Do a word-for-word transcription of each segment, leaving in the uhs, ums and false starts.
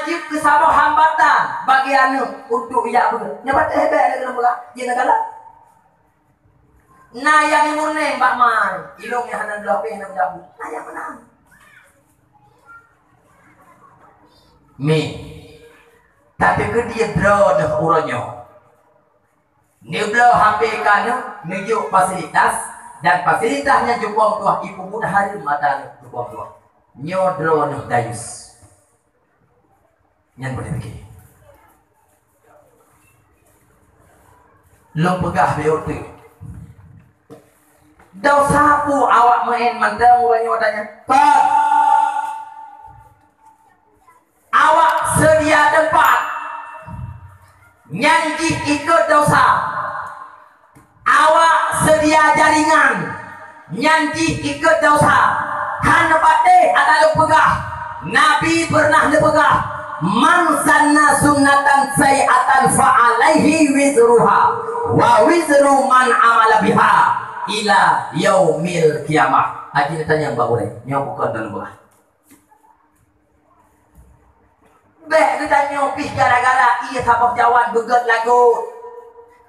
Jeuet keu saboh hambatan bagi aneuk untuk jak beugét. Nyan patéh bèk lé keuneuk peugah, jih na galak. Na nyang imeuneuk bak ma, ilong nyang hana lheueh pih na jabu. Na nyang meunan. Mi, tateukeudi droeneuh uroe nyoe. Neubloe H P keuneuk neujok fasilitas, dan fasilitas nyan jupông tuah ipeubuet hareuem mata jupông tuah. Nyoe droeneuh dayus. Nyan boleh pike. Lôn peugah beu teuk. Desya peue awak meu'en mantong uroe nyoe tanyoe? Kon. Awak seudia teumpat, nyan jih ikôt desya. Awak seudia jaringan, nyan jih ikôt desya. Hana patéh ata lôn peugah, Nabi peureunah neupeugah, "Man sanna sunnatan sayyi'atan fa alaihi wizruha wa wizru man amila biha ila yaumil qiyamah." Aji tanyong bak ulèe, nyoe bukon dalam beurah. Bèk geutanyoe pih gara-gara ié saboh cawan beugét lagot.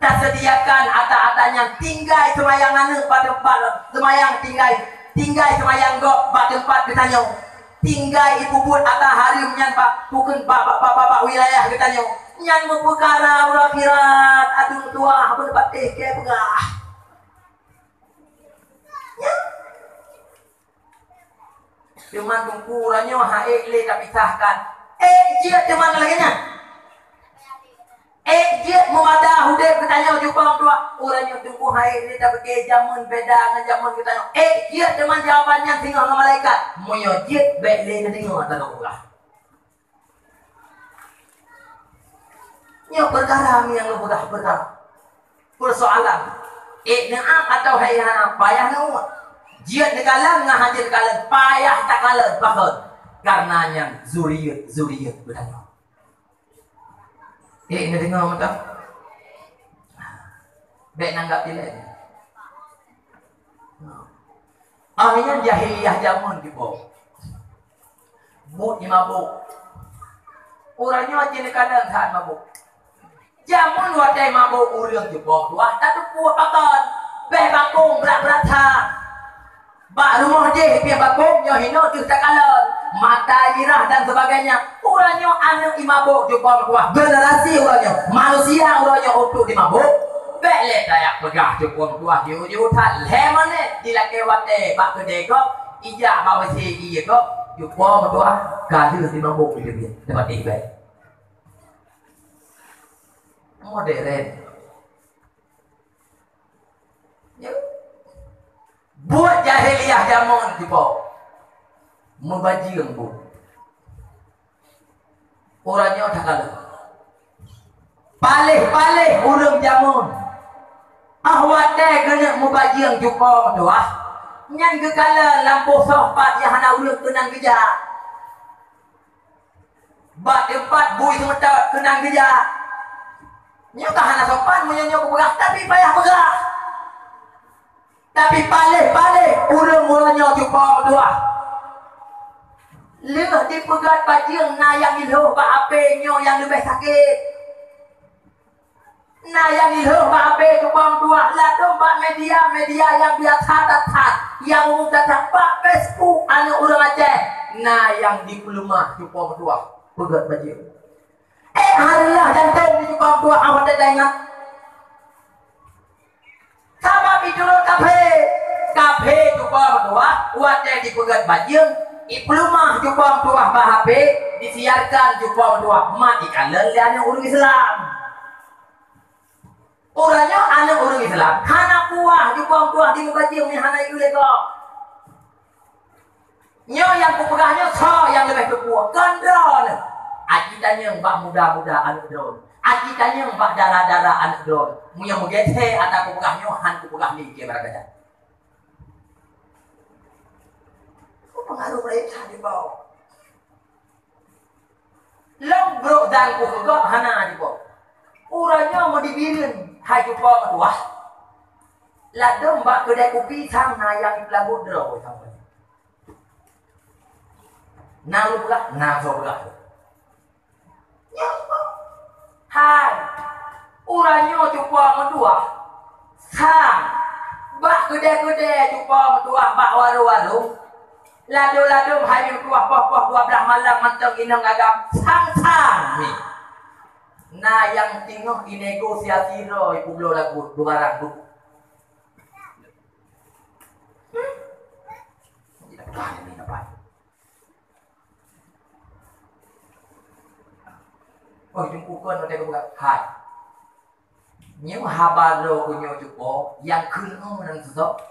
Taseudiakan ata-ata nyan tinggai seumayang aneuk bak teumpat seumayang tinggai, tinggai seumayang gob bak teumpat geutanyoe. Tinggai ipeubuet ata hareuem nyan bak bukon bak, bak, bak, bak, bak wilayah geutanyoe. Nyan meupeukara uroe akhirat, aduh tuah, beuneupatéh keu peugah. Nyan. Teuma teungku uroe nyoe han ék lé tapisahkan. Ék jeuet teuma lagèe nyan. Ék jeuet meumada udép geutanyoe jupông tuah. Uroe nyoe teungku han ék lé tapike jameun beda ngon jameun geutanyoe. Ék jeuet teuma jawaban nyan singoh ngon malaikat. Meunyoe jeuet bèk lé neudeungoe ata lôn peugah. Nyoe peukara nyang lôn peugah peukara. Peusoalan, ék neu'am atawa hai hana payah neu'am. Jeuet neukalon ngon hana jeuet neukalon, payah takalon, pakon? Karena nyan zuriat-zuriat geutanyoe. Ék neudeungoe mantong? Bèk nanggap ilèe. Ah, nyan jahiliyah jameun dipo. Buet imabok. Uroe nyoe cit neukalon that mabok. Jameun watèe mabok ureueng jubông tuah tateupeue pakon. Bèh bakong brat-brat that. Bak rumoh jih pih bakong nyoe hinoe deuh takalon. Mata jirah dan sebagainya. Uroe nyoe aneuk imabok jubông tuah. Generasi uroe nyoe. Manusia uroe nyoe untuk dimabok. Bèk lé tajak peugah jubông tuah jiôh-jiôh that. Lhèe menit dilakèe watèe bak keudè gob. Ijak bak WC ie gob, jubông tuah ka lheueh dimabok di teubiet. Teuma tibèe. Modern. Ya. Buet jahiliyah jameun jubông. Meubajeung buet. Uroe nyoe takalon. Paléh-paléh ureueng jameun. Ah watèe geuneuk meubajeung jubông tuah, nyan geukalon lam boh soh pat nyang hana ureueng keunan geujak. Bak teumpat bui seumeutôt keunan geujak. Nyoe ka hana sopan meunyoe nyoe kupeugah, tapi payah peugah. Tapi paléh-paléh ureueng uroe nyoe jubông tuah. Lheueh dipeugöt bajeung na nyang ilhôh bak ape nyoe nyang leubeh sakét. Na nyang ilhôh bak ape jubông tuah, ladôm bak media-media nyang biasa that-that, nyang umum that-that, bak Facebook aneuk ureueng Aceh, na nyang dipeuleumah jubông tuah peugöt bajeung. Eh, hana lheueh jantung di jubông tuah awak teuingat. Sabab iturot kaphé. Kaphé jubông tuah, watèe dipeugöt bajeung, ipeuleumah jubông tuah bak ape, disiarkan jubông tuah mat ikalon lé aneuk ureueng Islam. Uroe nyoe aneuk ureueng Islam hana puah jubông tuah dimeubajeung nyan hana ieu lé gob. Nyoe nyang kupeugah nyoe soe nyang leubeh teupeue, kon droeneuh. Aci tanyong bak muda-muda aneuk droeneuh. Aci tanyong bak dara-dara aneuk droeneuh. Meunyoe meugèt he ata kupeugah nyoe, han kupeugah lé keu barangkajan. Peungaroh rayeuk that jibôh. Lôn brôk dan kuh keu gob hana jibôh. Uroe nyoe meudibireuen hai jubông tuah. Ladôm bak keudè kupi sang na nyang ipeulabot droe sampoe. Na ureueng peugah, na soe peugah. Hai, uroe nyoe cupo meutuah. Sang, bak keudè-keudè cupo meutuah, bak warong-warong. Ladôm-ladôm hai meutuah poh-poh dua blah malam mantong inong agam. Sang-sang mi. Na nyang teungoh inegosiasi droe ipubloe lagu dua barang tu. Hmm? Tidak tahu ini apa. Oh, jumpa kon hotel buka. Hai. Nyoe haba droe ku nyoe cupo, nyang keuneuk nan seusok.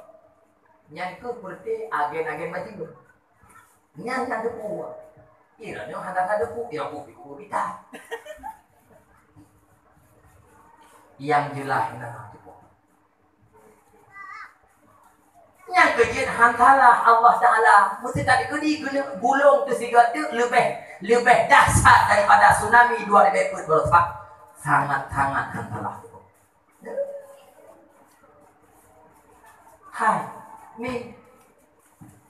Nyan keuh peureuté agen-agen bajeue. Nyan nyang teupeu. Ira nyoe hana ka teupeu, ya ku ku bita. Nyang jeulaih na cupo. Nyang keujeuet hantalah Allah Taala meusti tadi keudi gulong teusigoe teuk leubeh, leubeh dahsyat daripada tsunami dua ribèe peuet baroe sa-, sangat-sangat hantalah. Hai, ni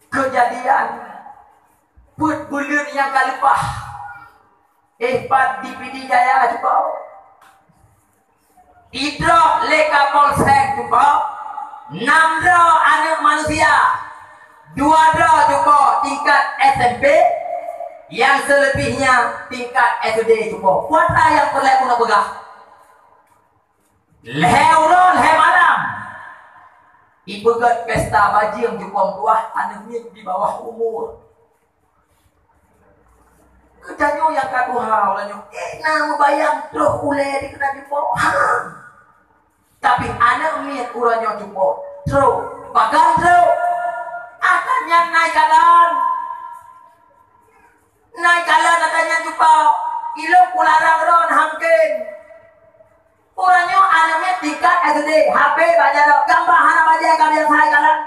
keujadian peuet buleuen nyang ka leupah. Eh, pat di Pidie Jaya cupo. Idrop lé Kapolsek cupo. Nam droe aneuk manusia. Dua droe cupo tingkat S M P. Nyang seuleubihnya tingkat S D cupo. Kuasa nyang peureulèe keuneuk peugah. Lhèe uroe lhèe malam. Ipeugèt pesta bajeueng cupo meutuah aneuk miet di bawah umur. Geutanyoe nyang ka tuha uroe nyoe, ék na mubayang troh ulèe dikeue cupo. Ha. Tapi aneuk miet uroe nyoe cupo. Troh. Pakon troh? Ata nyan na ikalon. Na ikalon ata nyan cupo. Ilôn kularang droe hamkén. Uroe nyoe aneuk miet tingkat S D, H P bak jaroe, gamba hana bajèe ka biasa ikalon.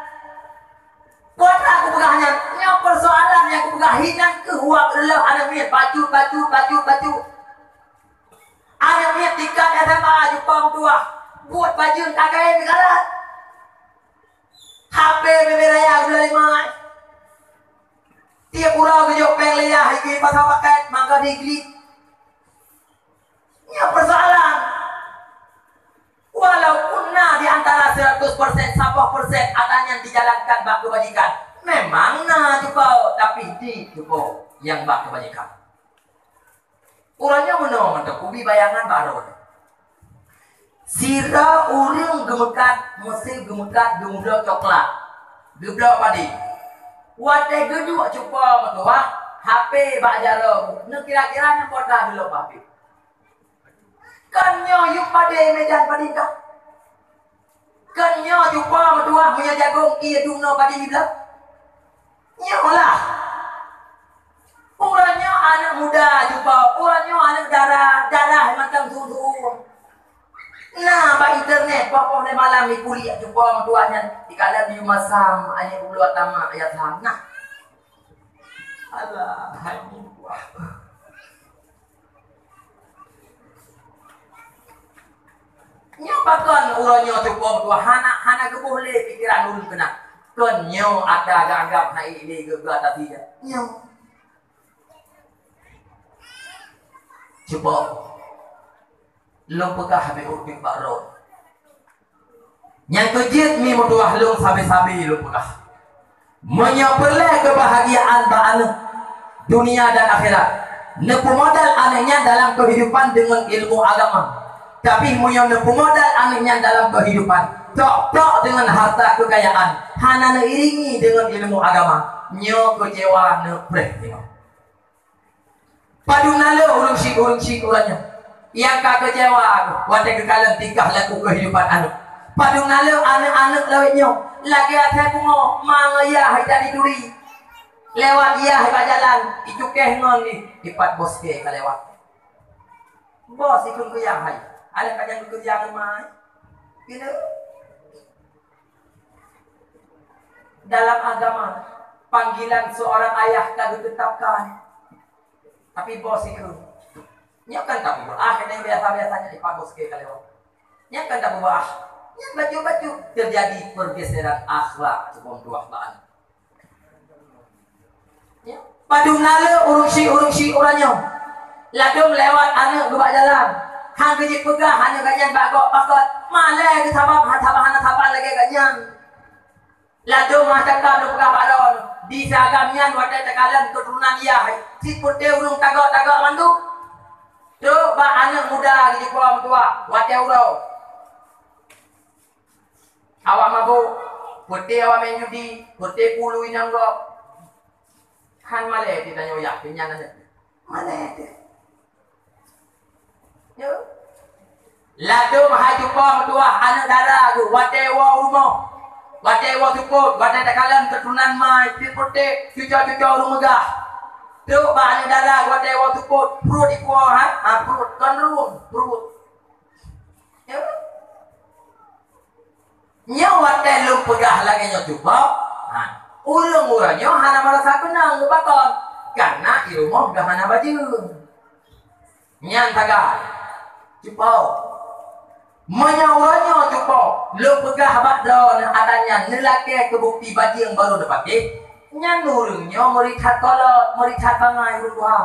Peue teuma kupeugah nyan? Nyoe peusoalan nyang kupeugah hinan keuh uap reuloh aneuk miet bacut, bacut, bacut, bacut. Aneuk miet tingkat S M A jipong tuah, buet bajeueng ka kayém ikalon. H P bèbèe raya gula lima. Tiep uroe geujok péng lé yah, igi pasang pakèt, mangga diglit. Nyoe peusoalan. Walaupun na di antara seratus persen, saboh persen ata nyan dijalankan bak keubajikan, memang na cupo, tapi di cupo nyang bak keubajikan. Uroe nyoe meunoe mantong kubi bayangan bak droe. Sidroe ureueng geumeukat, meusé geumeukat geumubloe coklat, geublok padé. Watèe geuduek cupo meutuah, H P bak jaroe, neukira-kira nyan peue ka geulok H P. Kan nyoe yub padé meujan padingka. Kan nyoe cupo meutuah meunyoe jagong ié dumnoe padé niblah. Nyoe lah. Uroe nyoe aneuk muda cupo, uroe nyoe aneuk dara, dara mantong susu. Na bak internet, poh-poh lé malam ikuliek cupo meutuah nyan, ikalon di masam, aneuk ulo tamak ya sam. Nah. Alah, hai buah. Nyoe pakon uroe nyoe cupo dua hana, hana geuboh lé pikeran ulôn keunan. Kon nyoe ata geuanggab hai lé geuga tadi. Nyoe. Cupo. Lôn peugah habéh udeb bak droe. Nyang keu jeuet mi meutuah lôn sabe-sabe lôn peugah. Meunyoe peureulèe keubahgiaan bak aneuk, dunia dan akhirat, neupeumodal aneuk nyan dalam keuhidupan deungon ilmu agama. Tapi meunyoe neupeumodal aneuk nyan dalam keuhidupan, tok-tok deungon harta keukayaan, hana neuiringi deungon ilmu agama, nyoe keucewa neupreh nyoe. Padum na le ureueng syiek-ureueng syiek uroe nyoe nyang ka keucewa watèe geukalon tingkah laku keuhidupan aneuk. Padum na le aneuk-aneuk lawét nyoe lagèe asèe pungo ma ngon yah ijak dituri. Lewat yah bak jalan, icukéh ngon jih, dipat bos kèe ka lewat. Bos ikheun keu yah hai, aneuk ka nyang keu yah ngon ma. Keuneuk. Dalam agama, panggilan seorang ayah ka geutetapkan. Tapi bos ikheun. Nyoe kan tapeubeuah, nyang biasa-biasa nyan ipat bos kèe ka lewat. Nyoe kan tapeubeuah. Nyan bacut-bacut terjadi pergeseran akhlak atau pembuahan. Ya. Padum na le ureueng syiek-ureueng syiek uroe nyoe. Ladôm lewat aneuk geuh bak jalan. Hana geupeugah hana gobnyan bak gob pakon. Malèe geuh sabab, hana sabab, hana saban lagèe gobnyan. Ladôm meucakap lôn peugah bak droeneuh, di si agam nyan watèe takalon keuturonan Yah, sit putéh ureueng tagok-tagok mandum. Trok bak aneuk muda geujupa meutuah watèe uroe. Awak mabök, putéh awak meu'en judi, putéh pulu inong gob. Hana malèe teuh tanyoe Yah keu nyan aneuk. Malèe teuh. Nyoe. Ladôm hai cupa meutuah aneuk dara geuh watèe woe u rumoh. Watèe woe seupôt, watèe takalon keuturonan ma, sit putéh, cuco-cuco ureueng meugah. Trok bak aneuk dara watèe woe seupôt, pruet ipue, ha? Ha, pruet, kon rueng, pruet. Nyoe. Nyoe watèe lôn peugah lagèe nyoe cupa, ha, ureueng uroe nyoe hana meurasa keunong geuh pakon, kareuna di rumoh geuh hana bajeueng. Nyan sagai, cupa. Meunyoe uroe nyoe cupa, lôn peugah bak droeneuh ata nyan neulakèe keu bukeuti bajeueng barô neupatéh, nyan ureueng nyoe meuri that kolot, meuri that bangai ureueng tuha.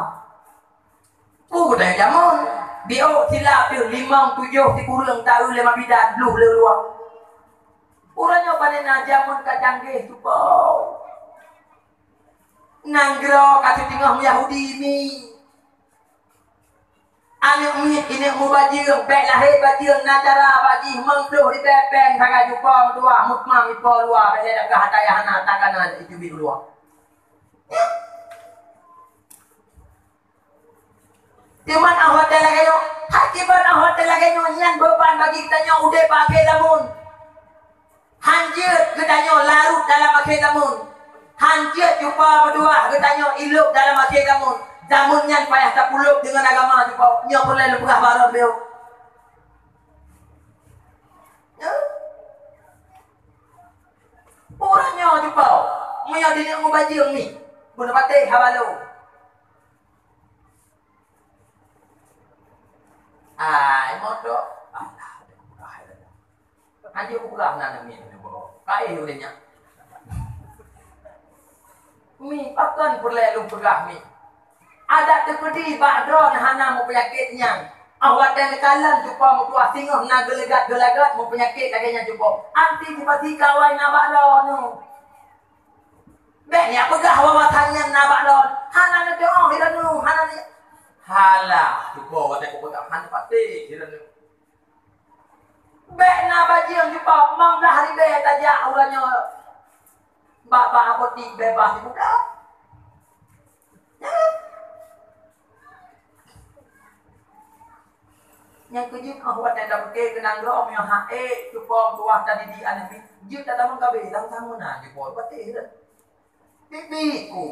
Peue geutanyoe jameun, biôh silap deuh limong tujoh sikureueng taeu lé ma bidan blueh lé luwa. Uroe nyoe panè na jameun ka canggih cupa. Nanggroe ka siteungoh Yahudi mi. Aneuk miet ineuk mubajeueng, bèk lahé bajeueng na cara bak jih, meung ploh ribèe pèng sagai cupa meutuah, mukmang ipo luwa, bèk lé dagah ata nyang hana takana jiteubiet luwa. Teuma 'oh watèe lagèe nyoe, akibat 'oh watèe lagèe nyoe nyan beuban bagi geutanyoe udép bak akhé zamon. Han jeuet geutanyoe larot dalam akhé zamon. Han jeuet cupa meutuah geutanyoe ilôp dalam akhé zamon. Zamon nyan payah tapulôp deungon agama cupa. Nyoe peureulèe lôn peugah bak droeneuh. Nyoe. Uroe nyoe cupa, meunyoe dineuk mubajeueng mi, beuneuh patéh haba lôn. Ai, moto. Alah, hana jipeugah na namiet neuboh. Kaéh ulèe nyan. Mi, pakon peureulèe lôn peugah mi. Adak teupeudi bak droeneuh hana meupeunyakét nyan. 'Oh watèe neukalon cupa meutuah singoh na geuleugat-geuleugat meupeunyakét lagèe nyan cupa. Antisipasi keu awai na bak droeneuh. Bèk nyan peugah wawasan nyan na bak lôn. Hana neutu'oh hireuen nyoe, hana ni. Halah, cuba watèe kupeugah hana patéh hireuen nyoe. Bèk na bajeueng cuba, limong blah ribèe tajak uroe nyoe. Bak, bak apotik bebas dibuka. Nyang keujeuet 'oh watèe tapiké keu nanggroe meunyoe han ék cupa meutuah tadidik aneuk miet, jeuet tatamong KB, lam sama na cupa, patéh dah. Bibi ku.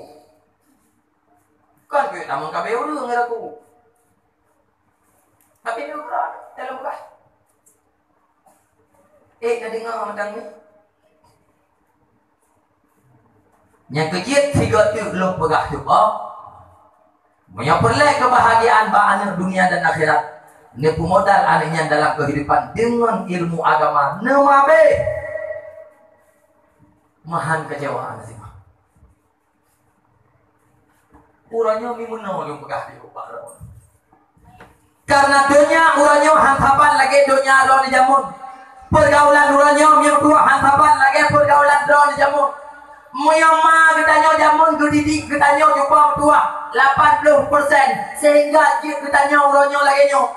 Kon keu tamong KB ureueng ngon aku. Tapi ni uroe dalam beurah. Eh, na deungoe mantong ni? Nyang keujeuet sigoe teuk lôn peugah cuba, meunyoe peureulèe keubahgiaan bak aneuk dunia dan akhirat, neupeumodal aneuk nyan dalam keuhidupan deungon ilmu agama, neumabeh. Meuhan keucewa aneuk simah. Uroe nyoe mi meunoe lôn peugah di ubak droe. Karena donya uroe nyoe han saban lagèe donya droe jameun. Peurgaulan uroe nyoe mi tuah han saban lagèe peurgaulan droe jameun. Meunyoe ma geutanyoe jameun geudidik geutanyoe cuba meutuah lapan ploh persen, sehingga jeuet geutanyoe uroe nyoe lagèe nyoe.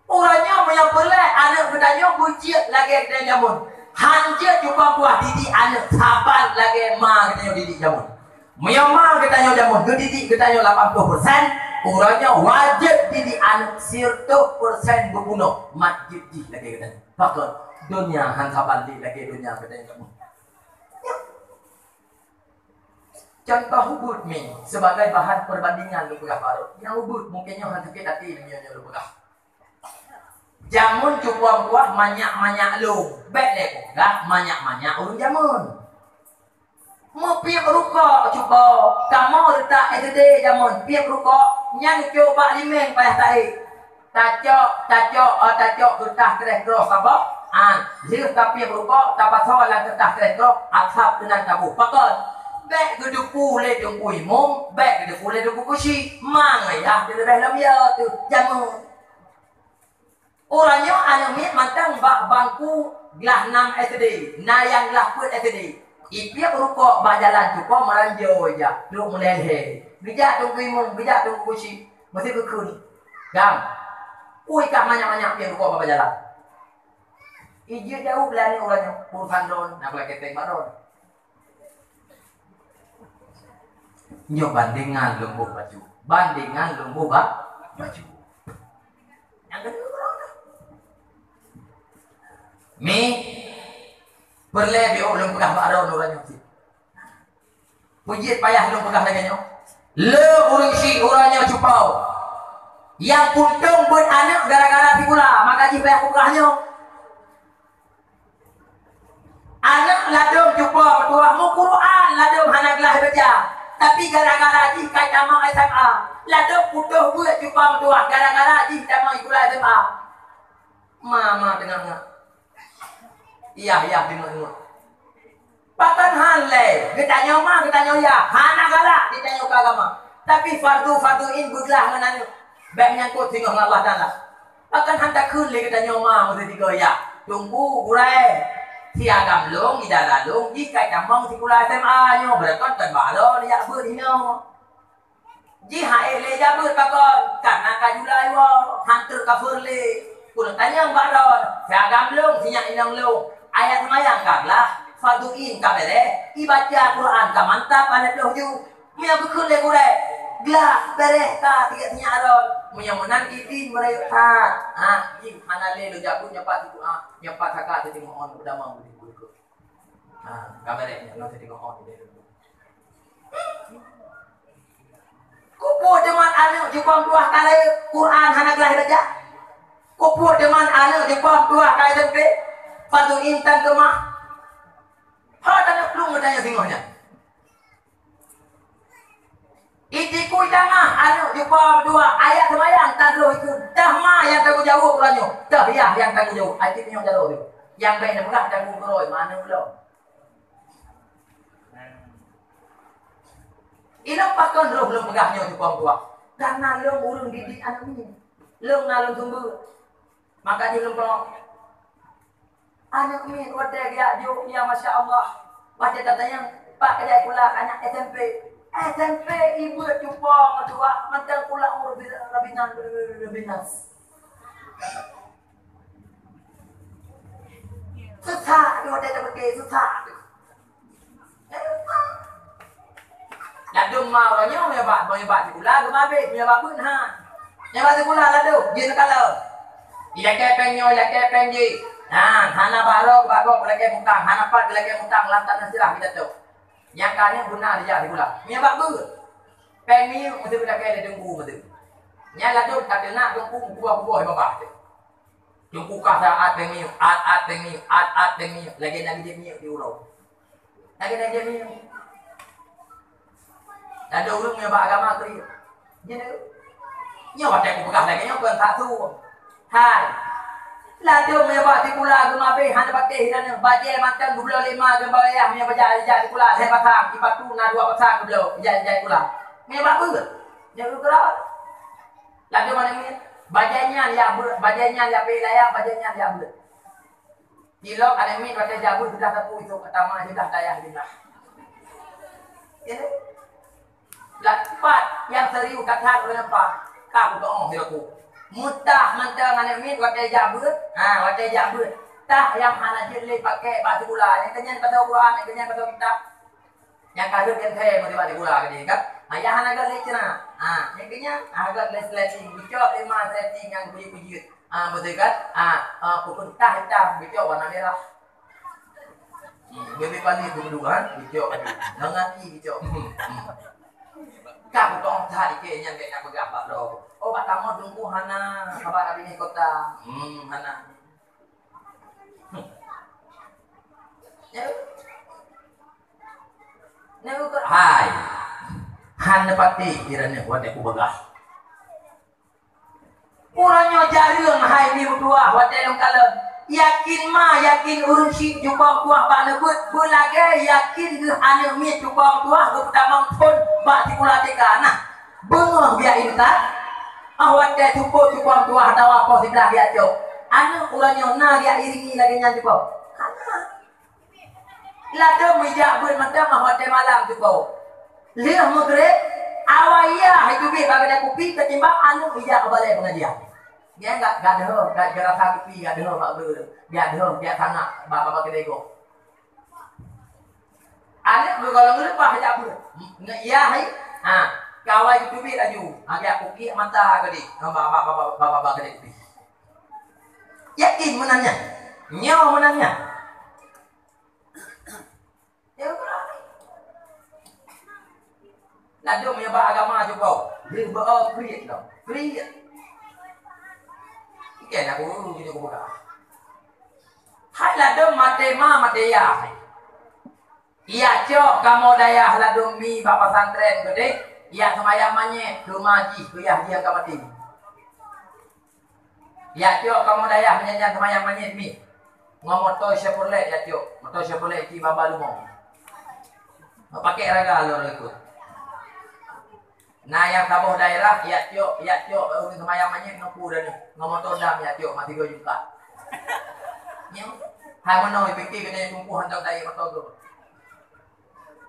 Uroe nyoe meunyoe peureulèe aneuk geutanyoe beujeuet lagèe geutanyoe jameun, han jeuet cuba buah didik aneuk saban lagèe ma geutanyoe didik jameun. Meunyoe ma geutanyoe jameun geudidik geutanyoe lapan ploh persen, uroe nyoe wajéb didik aneuk siratoh persen geubunoe mat jeuet jih lagèe geutanyoe. Pakon? Donya han saban lé lagèe donya geutanyoe jameun. Contoh ubeuet mi sebagai bahan perbandingan lôn peugah baroe. Nyang ubeuet mungken nyoe han sakét até nyoe, nyoe lôn peugah. Jameun cuba buah manyak-manyak lôn. Bèk lé peugah manyak-manyak ureueng jameun. Meupiep rukok cuba, kamoe leutak SD jameun piep rukok, nyan cuba bak limeng payah taék. Tacok, tacok, oh, tacok keureutah treh droe saboh. Ah, lheueh tapiep rukok, tapasoe lam keureutah treh droe, asap keunan taboh. Pakon? Bèk geudeupu lé Teungku Imum, bèk geudeupu lé Teungku Kusi. Mang ayah teuleubèh lom ya teuh jameun. Uroe nyoe aneuk miet mantong bak bangku glah nam S D, na nyang glah peuet S D. Ipiep rukok bak jalan cupo meuranjô ija, trok meulelhe. Geujak Teungku Imum, geujak Teungku Kuchik, meusti geukheun. Gam, peue kah manyak-manyak piep rukok bak jalan? Ijeuet jaweueb lé aneuk uroe nyoe, urusan droeneuh, na peulakèe teuh bak droeneuh. Nyoe bandengan lôn boh baju. Bandengan lôn boh ba-, baju. Nyang keudua, mi, peureulèe biôh lôn peugah bak droeneuh uroe nyoe cit. Peue jeuet payah lôn peugah lagèe nyoe? Le ureueng chik uroe nyoe cupo. Nyang puntông beuet aneuk gara-gara sikula, maka jih payah kupeugah nyoe. Aneuk ladôm cupo meutuah, meuquran ladôm hana glah baca. Tapi gara-gara jih ka tamong S M A. Ladôm putôh beuet cupo meutuah gara-gara jih tamong sikula S M A. Ma, ma teungoh-ngoh. Yah, yah teungoh-ngoh. Pakon han lé, geutanyoe ma, geutanyoe yah, hana galak geutanyoe keu agama. Tapi fardu-fardu ain beuglah ngon aneuk. Bèk nyangkot singoh ngon Allah Taala. Pakon han takheun lé geutanyoe ma meusigoe yah. Teungku gurèe, si agam lôn, idara lôn, jih ka tamong sikula S M A nyoe, beureukat kon bak lôn jak beuet hinoe. Jih han ék lé jak beuet pakon, karena ka julai woe, han teuk kafeuet lé. Ulôn tanyong bak droeneuh, si agam lôn, si nyak inong lôn, ayat seumayang ka glah, fardu ain ka bèrèh, ibaca Quran ka mantap, aneuk lôn ju. Meunyoe geukheun lé gurèe, glah, bèrèh ka, tinggai si nyak droeneuh. Meunyoe meunan idin meurayeuk that. Ha, jih hana lé lôn jak beuet nyoe pat, ha, nyoe pat saka teutimong ôn beudamong beulikot. Ha, ka bèrèh nyoe, nyoe teutimong ôn. Keupeue teuma aneuk cupo meutuah ka lheueh Quran hana glah baca? Keupeue teuma aneuk cupo meutuah ka S M P? Fardu ain tan keumah. Ho taneuk plueng geutanyoe singoh nyan. Itikui tamah aneuk cupo meutuah ayat seumayang tan roh ikeu. Dah ma nyang tanggong jaweueb uroe nyoe. Dah yah nyang tanggong jaweueb. Até nyoe jaroe. Nyang bèk neupeugah tanggong keurôi ma aneuk lom. Ilôn pakon roh lôn peugah nyoe cupo meutuah? Karena lôn ureueng didik aneuk miet. Lôn na lôn sumber. Maka jih lôn peulom. Aneuk miet watèe geujak jok, ya masya Allah. Watèe tatanyong, "Pat kajak sikula?" Aneuk S M P. S M P ibeuet cupo meutuah, mantong sikula ureueng Rabinas. Susah tu watèe tapeuke, susah tu. Ladôm ma uroe nyoe meunyoe bak, meunyoe bak sikula geumabeh, meunyoe bak beuet han. Meunyoe bak sikula ladôm, jeuet neukalon. Ilakèe péng nyoe, ilakèe péng jih. Nah, hana bak droe, bak gob, ilakèe mutang, hana pat ilakèe mutang, lam tanah sirah geutanyoe. Nyang ka nyoe beuna dijak sikula. Meunyoe bak beuet, péng miyueb meusti ilakèe lé teungku meusti. Nyan ladôm ka teunak teungku meukuboh-kuboh babah teuh. Teungku ka sa at péng miyueb, at, at péng miyueb, at, at péng miyueb, lagèe na geujép miyueb di uroe. Lagèe na geujép miyueb. Ladôm ureueng meunyoe bak agama kriet. Nyoe, nyoe watèe kupeugah lagèe nyoe kon that su. Hai. Ladôm meunyoe bak sikula geumabeh hana patéh inan bajèe mantong geubloe lé ma geubloe ayah meunyoe bajèe ijak sikula lhèe pasang, sipatu na dua pasang geubloe ijak, ijak sikula. Meunyoe bak beuet, nyoe keudroe. Ladôm aneuk miet, bajèe nyan jak beuet, bajèe nyan jak beuet layang, bajèe nyan jak beuet. Cilok aneuk miet watèe jak beuet sudah sapeue isôk, tamah sudah dayah jeulah. Ya. Lam pat nyang serius that-that ureueng nyan pat, ka kutu'oh silaku. Meutah mantong aneuk miet watèe jak beuet, ha, watèe jak beuet. Tah nyang hana jeuet lé pakèk bak sikula, nyang keunyan baca Quran, nyang keunyan baca kitab. Nyang ka rhot genteng meusibat di gula geude kan? Ha, nyang hana gèt lé cina. Ha, nyang keunyan, ha, gèt lé seleting. Geucok lé ma seleting nyang beujeuet-beujeuet. Ha, beutôi kan? Ha, ha, pukon tah itam, geucok warna merah. Hmm, bebe pané geuduek kan? Geucok laju. Ngon aki geucok. Hmm, hmm. Ka bukon that ikei nyan bèk na peugah bak droe. Oh, bak kamoe teungku hana, saban abi nyoe kota. Hmm, hana. Hmm. Ya. Hai, hana patéh kira nyoe watèe kupeugah. Uroe nyoe jareueng hai mi meutuah watèe lôn kalon. Yakin ma, yakin ureueng chik jumpa meutuah bak neubeuet beulagèe yakin geuh aneuk miet jumpa meutuah geupeutamong phôn bak sikula T K. Nah, beungoh biak intat, ah watèe tupot jumpa meutuah atawa poh siblah biak cok. Aneuk uroe nyoe na geujak iringi lagèe nyan cupo? Hana. Ladôm meujak beuet mantong watèe malam cupo. Lheueh meugreb, awai yah itu bit bak keude kupi ketimbang aneuk ijak u balè pengajian. Nyan gak, gak deuh, gak geurasa kupi, gak deuh bak geu, gak deuh, gak sangat bak, bak, bak keude gob. Aneuk geuh gohlom leupah jak beuet. Ngeuyah hai. Ha, kawai geuteubiet laju. Ha, geujak kukiek mata geude. Ha, ba, ba, ba, ba, ba, ba, ba geude pih. Yakin meunan nyan? Nyoe meunan nyan. Ya, betul. Ladôm meunyoe bak agama cuba, lheueh beu kriet lom. Kriet. Ikan aku gini aku peugah. Hai ladôm maté ma, maté yah. Ijak cok kamoe dayah ladôm mi bak pesantren geude, ijak seumayang manyét keu ma jih, keu yah jih nyang ka maté. Ijak cok kamoe dayah meunyan-nyan seumayang manyét mi. Ngon moto Chevrolet ijak cok, moto Chevrolet iti baba leumo. Pakèk raga lôn likot. Na nyang saboh daerah, ijak cok, ijak cok, ureueng seumayang manyét ngon peue dan ngon moto dam ijak cok, mati goe jungkat. Nyan, hai meunoe pike keuneuk tumpoh hantom dayah moto tu.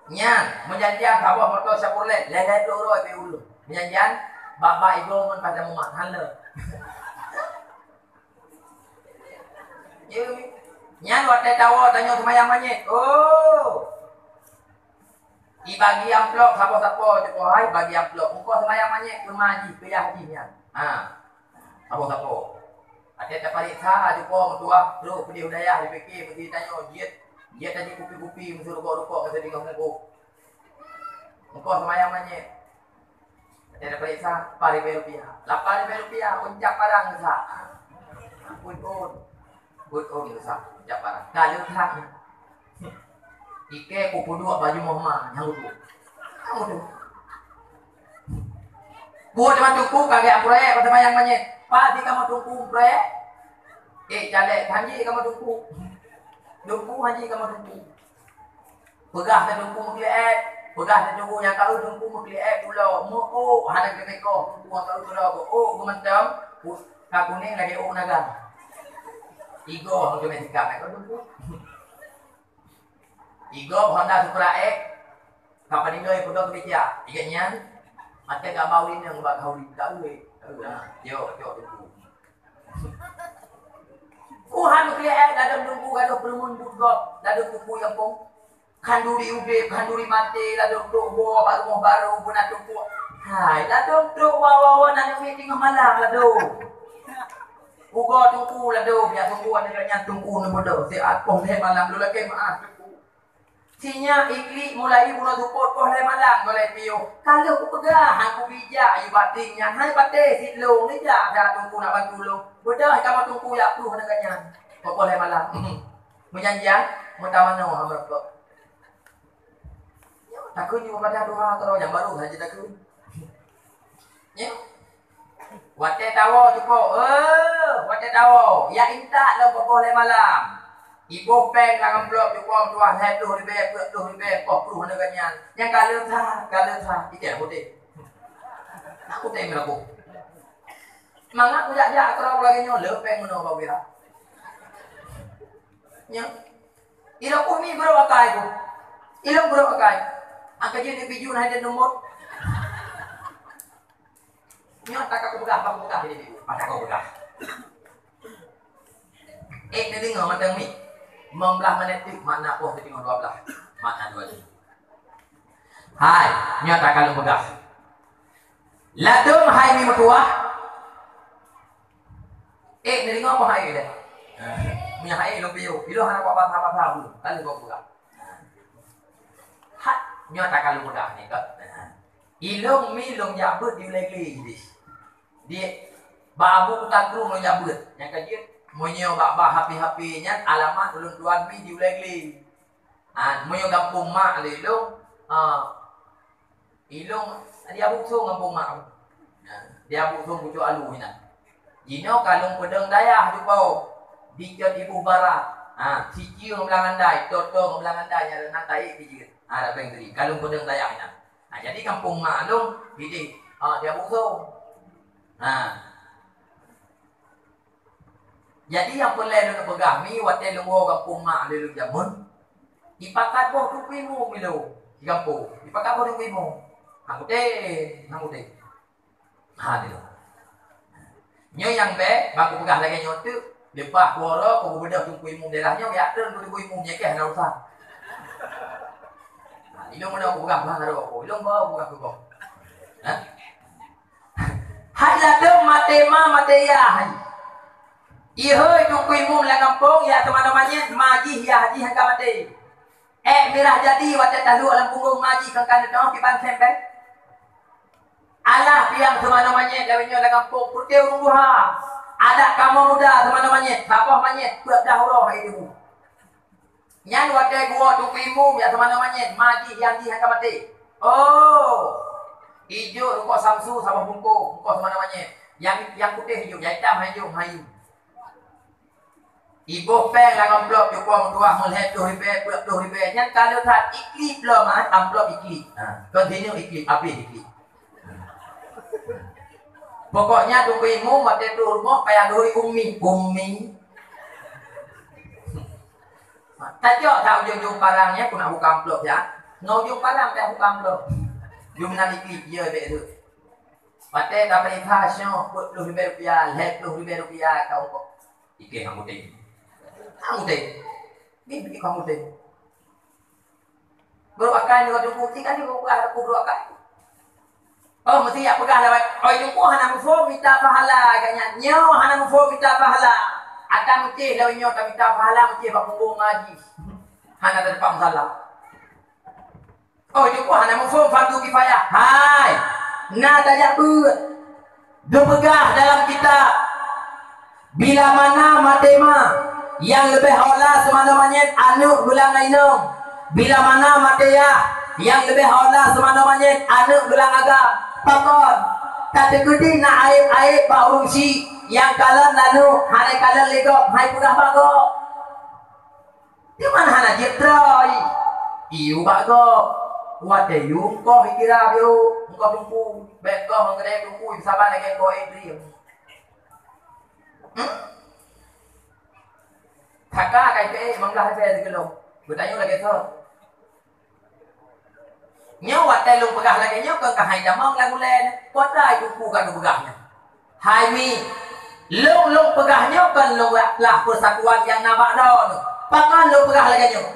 Nyan, meujanjian saboh moto Chevrolet, lhèe-lhèe ploh droe pih ulôn. Meujanjian, bak-bak igoe ngon pada mumat, hana. Nyan watèe tawoe tanyoe seumayang manyét. Oh. Ibagi amplop sapo-sapo, cuko hai bagi amplop. Engko seumayang manyét keu ma jih, keu yah jih nyan. Ha. Sapo-sapo. Watèe tapareksa cuko meutuah, trok peudeh u dayah dipike meusti tanyoe jeuet. Jeuet tajak kupi-kupi meusti rukok-rukok meusti tinggai muka. Engko seumayang manyét. Watèe tapareksa, lapan ribèe rupiah. Lapan ribèe rupiah, uncak barang geusak. Ampun, pun. Buet ôn geusak, uncak barang. Ka lheueh that. Ike kupeuduek baju moh ma, nyang utuh. Nyang utuh. Buet teuma teungku ka geupreh, bak seumayang manyét. Pasti kamoe teungku preh. Eh, caleg, hanji kamoe teungku. Teungku, hanji kamoe teungku. Peugah teuh teungku meukeuliet, peugah teuh teungku nyang ka eu teungku meukeuliet pulo, meu-ôk hana geumeukoh, teungku nyang ka eu pulo, ôk geumantong, ka kunéng lagèe ôk naga. Igoe hana geumeusikap, eh, teungku. Igoe Honda Supra X, ka padum lôn peugah keu meja, ingat nyan, mantong gak bau inong bak kau di tahu, eh. Tahu, ha, yo, yo, teungku. Tuhan meukeuliet, ladôm teungku gadoh peureumeun buet gob, ladôm teungku nyang pong. Khanduri udép, khanduri maté, ladôm trok woe bak rumoh barô, beuna teungku. Hai, ladôm trok woe, woe, woe, na nyoe teungoh malam ladôm. Ugoe teungku ladôm, ya teungku, aneuk nyan teungku neubeudôh, siat poh lhèe malam lôn lakèe meu'ah teungku. Si nyak iklik mulai bunoe seupôt poh lhèe malam gohlèe piôh. Ka lheueh kupeugah, han kubijak yue bating nyan, hai patéh sit lôn, neujak that teungku nak bantu lôn. Beudôh kamoe teungku jak pluh aneuk nyan. Poh lhèe malam. Meujanjian, meutamanoe hana meureumpok. Takheun nyoe padah tuha keudroe nyang barô saja takheun. Nyoe. Watèe tawoe cupo, eh, watèe tawoe, ya intat lom poh lhèe malam. Iboh péng lam amplop cupo tuah lhèe ploh ribèe, peuet ploh ribèe, poh ploh aneuk nyan. Nyang ka leusa, ka leusa, itèe putéh. Aku tèe meulaboh. Mangat kujak-jak keudroe lagèe nyoe, le péng meunoe bak wira. Nyoe. Ilong kumi brok akai ku. Ilong brok akai. Angka jih ni biju na ada nomor. Nyoe tak aku peugah, aku peugah ini biju. Mata kau peugah. Eh, ni dengar mantong ni. Lima belas minit tu makna poh tu tengok dua belas. Makna dua belas. Hai, nyoe tak kalau peugah. Ladôm hai mi meutuah. Eh, neudeungoe peue hai deh? Meunyo hai lôn piôh, ilôn hana bak basa-basa ulôn, kan lôn peugah. Hat, nyoe takalon peugah nyoe ka. Ilôn mi lôn jak beuet di Ulèe Glé jih. Di bak Abu Kuta Krueng lôn jak beuet. Nyang ka jeuet, meunyo bak, bak H P-H P nyan alamat ulôn tuan mi di Ulèe Glé. Ha, meunyo gampông mak lé ilôn, ha, Ilôn di Abu Song gampông mak. Nah, di Abu Song pucôk alu inan. Jinoe ka lôn peudong dayah cupo. Di Cot Ibuh Barat. Ha, Sicie ngon Blang Andai, Toto ngon Blang Andai nyang na taék di jeuet. Ha, dak beng tadi. Ka lôn peudong dayah inan. Ha, jadi gampông mak lôn di, di, ha, di Abu Song. Ha. Jadi nyang peureulée lôn peugah mi watée lôn woe gampông mak lôn jameun, ipakat boh Teungku Imum ilôn di gampông. Ipakat boh Teungku Imum. Hang udeb, hang udeb. Ha, nyoe. Nyoe nyang bék, ban kupeugah lagée nyoe teuk, leupah kuwoe, kubeudôh Teungku Imum daerah nyoe, jak treun keu Teungku Imum, nyoe keuh hana urusan. Ha, ilôn meunan kupeugah bang, ilôn bawa kupeugah keu gob. Ha? Hai ladôm maté ma, maté yah hai. Ihôi Teungku Imum lam gampông, ya teuma-teuma nyan, ma jih, yah jih hana maté. Ék mirah jadi watée taluek lam punggong ma jih kon ka neutoh kiban sempéng. Alah piang teuma-teuma nyan lawét nyoe lam gampông, peureute ureuëng tuha. Adak kamoe muda teuma-teuma nyan, saboh manyét, peuet blah uroe hai debu. Nyan watée geuwoe Teungku Imum, ya teuma-teuma nyan, ma jih, yah jih hana maté. Oh, ijok rukok Samsu saboh bungkôh, bungkôh teuma-teuma nyan. Nyang, nyang putéh ijok, nyang itam hai jok, hai. Iboh péng lam amplop, jukong dua meulhèe ploh ribèe, peuet ploh ribèe. Nyan ka lheueh that iklip lom, ha, amplop iklip. Ha, continue iklip, habéh iklip. Pokoknya Teungku Imum watèe troh rumoh payah geuri ummi, ummi. Tajok that ujong-ujong parang nyan, keuneuk buka amplop nyan. Ngon ujong parang payah buka amplop. Jumeunan iklip, ya, bèk tu. Watèe tapeuriksa sioe, peuet ploh ribèe rupiah, lhèe ploh ribèe rupiah ka ungkot. Ikèe hang udép. Hang udép. Ni bit hang udép. Baru akai ni waktu putih kan ni buka aku dua akai. Oh, mesti yak peugah lewat. Oh, itu pun hana muphom minta pahala agaknya. Nyoe hana muphom minta pahala. Akan meucéh lewat nyoe ka minta pahala meucéh bak punggong ngaji. Hana teupat masalah. Oh, jeuet hana muphom fardu kifayah. Hai, na tajak beuet. Geupeugah dalam kitab, bila mana maté ma, nyang leubeh aula seumanoe manyét aneuk geulang inong. Bila mana maté yah, nyang leubeh aula seumanoe manyét aneuk geulang agam. Pakon? Tateukeudi na aéb-aéb bak ureueng syik nyang kalon laneuk, hana kalon lé gob, hai peugah bak gob. Di mana hana jeuet droe? Iyue bak gob. Watèe yue engkoh ikira biôh, engkoh teungku. Bèk goh ngon keudè teungku, saban lagèe engkoh éh driem. Hmm? Thaka kai peuék limong blah ribèe sikilo. Beutanyong lagèe soe? Nyoe watèe lôn peugah lagèe nyoe kon keuhai jamong lam ulèe nyoe. Peue atra teungku ka geupeugah nyoe? Hai mi, lôn, lôn peugah nyoe kon lôn peugah peusatuan nyang na bak droeneuh. Pakon lôn peugah lagèe nyoe?